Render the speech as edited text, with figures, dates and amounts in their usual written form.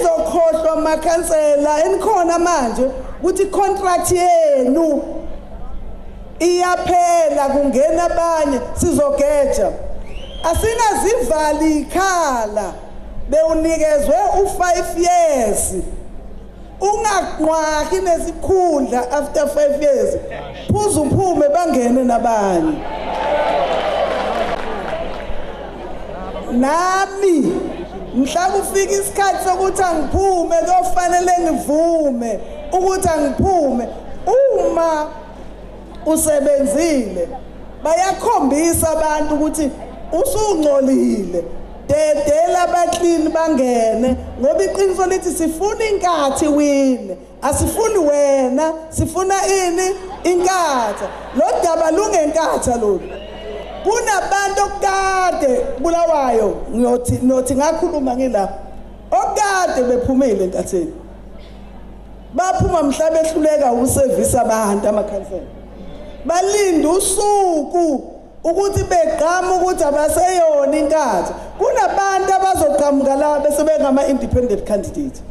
Anizokhohlwa makhansela enikhona manje ukuthi contract yenu iyaphela, kungena abanye, sizogeja. Asingazivali ikhala, bewunikezwe u5 years, unganqwaki nesikhundla after 5 years, phuza uphume, bangene nabanye. Nami mhla kufika isikhathi sokuthi angiphume, kuyofanele ngivume ukuthi angiphume. Uma usebenzile, bayakhombisa abantu ukuthi usungcolile, dedela abaklini bangene, ngoba iqiniso lithi sifuna inkathi win, asifuni wena, sifuna ini? Inkatha. Lo daba lungenkatha lolu. Kunabantu okade bulawayo, ngiyothi nothi ngakhuluma ngila, okade bephumile enkatheni, baphuma mhla behluleka ukusevisa abantu amakhansela, balinda usuku ukuthi begqama ukuthi abaseyona inkatha. Kunabantu abazoqhamuka la bese bengama independent candidate.